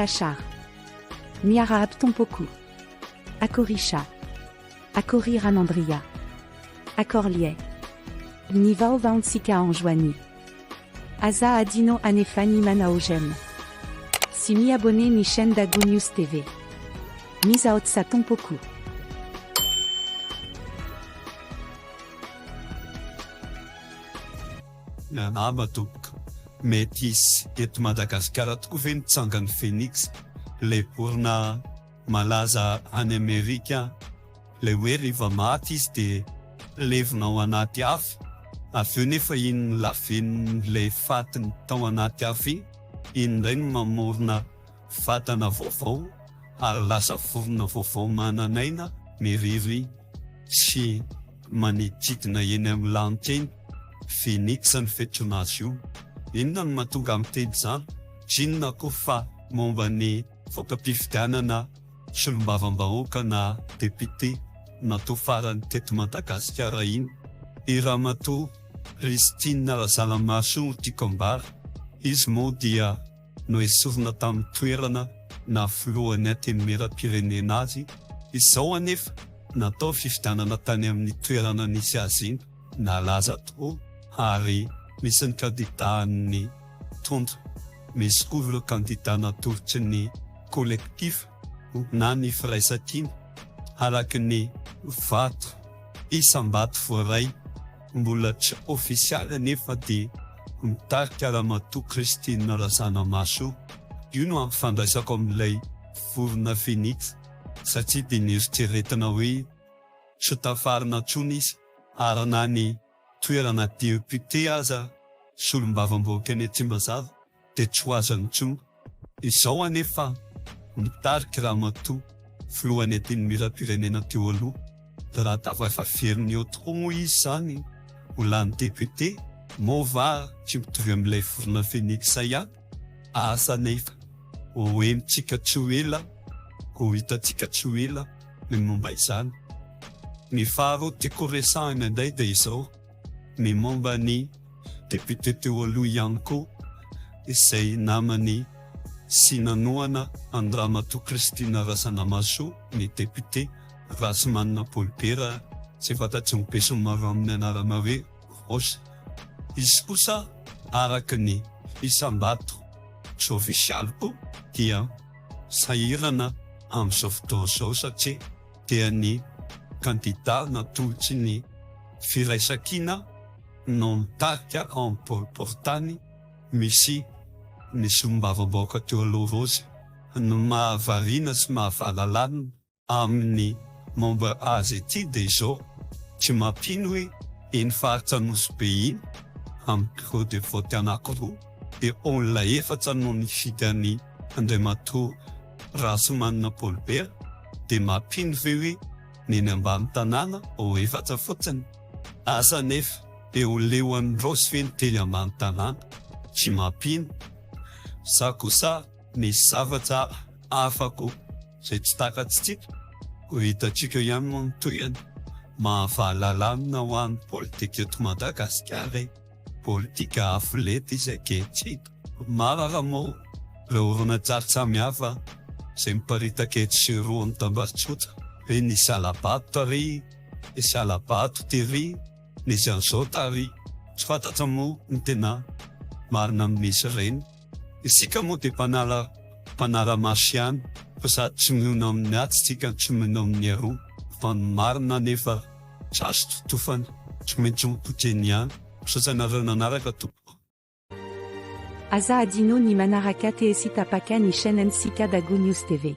Achar. Miarahaba tompoko. Akorisha. Akory Ranandria. Akorlier. Ny vaovaontsika androany. Aza adino anefa ny manao j'aime. Sy mi-abonner ny chaîne Dago News TV. Misaotsa tompoko. Miarahaba tompoko. Mety hisy eto Madagasikara tokoa ve ny tsangan'ny Phoenix, ilay vorona malaza any Amerika, ilay hoe rehefa maty izy dia levona ao anaty afo, avy eo nefa iny lavenon'ilay fatiny tao anaty afo iny, iny indray no mamorona vatana vaovao ary lasa vorona vaovao manan'aina miriry sy manididina eny amin'ny lanitra eny, Phoenix ny fiantsoana azy io. Inona no mahatonga ahy miteny izany? Tsy inona akory fa momba ny voka-pifidianana solombavambahoaka na député natao farany teto Madagasikara iny. I Ramatoa Christine Razanamahasoa no tiako ambara. Izy moa dia noesorina tamin'ny toerana naha filohan'ny Antenimierampirenena azy, izao anefa natao fifidianana tany amin'ny toerana nisy azy iny, nalaza tokoa ary misy ny kandidàn'ny mpitondra, misy koa ireo kandidà natolotry ny Collectif na ny Firaisankina araka ny vato isam-bato voaray. Mbola tsy ofisialy anefa dia mitarika Ramatoa Christine Razanamahasoa. Io no ampifandraisako amin'ilay vorona phoenix satria dia nieritreretina hoe tsy tafarina intsony izy ary na ny toerana député aza solombavambahoaka eny Tsimbazaza dia tsy ho azony intsony. Izao anefa mitarika ramatoa filohan'ny antenimierampirenena teo aloha, raha tafaverina eo tokoa moa izy izany ho lany député, moa va tsy mitovy amin'ilay vorona phoenix ihany? Asa anefa, ho henontsika tsy ho ela, ho hitantsika tsy ho ela ny momba izany. Ny faharoa tiako horesahina indray dia izao, ny momba ny Député teo aloha ihany koa izay namany sy nanohana an-dRamatoa Christine Razanamahasoa ny député Rahasimanana Paul Bert izay fantatry ny besinimaro amin'ny anarana hoe Rosa. Izy kosa araka ny isam-bato tsy ofisialy koa dia sahirana amin'izao fotoana izao satria dia ny kandida natolotry ny Firaisankina no mitarika ao amin'ny boriborintany misy ny solombavambahoaka teo aloha Rose. Ny mahavariana sy mahavalalanina amin'ny momba azy ity dia izao, tsy mampino hoe iny faritra Nosy Be iny amin'ny bureau de vote anankiroa dia olona efatra no nifidy an'i Andriamatoa Rasomanina Paul Bert dia mampino ve hoe ny eny ambany tanàna ho efatra fotsiny? Asa anefa dia ho leo an'i Raosy ve ny teny ambany tanàna? Tsy mampino. Sa kosa misy zavatra hafa koa izay tsy takatsika? Ho hitantsika ihany moa ny tohiny. Mahavahalalana ho an'ny politika eto Madagasikara e! Politika avo lenta izy ankehitriny. Maro ara moa ireo horonantsary samihafa izay miparitaka etsy sy eroa amin'ny tambajotra hoe nisy hala-bato tary, nisy hala-bato tery, nisy an'izao tary. Tsy fantatra moa ny tena marina amin'izy ireny. Isika moa dia mpanala mpanara-maso ihany fa sady tsy mionona amin'ny atsy isika no tsy mionona amin'ny aroa fa ny marina anefa tsy azo totofana, tsy maintsy mipoitra eny ihany. Misaotra anareo nanaraka tompoko. Aza adino ny manaraka TSy tapaka ny chaîne ntsika Dago News TV.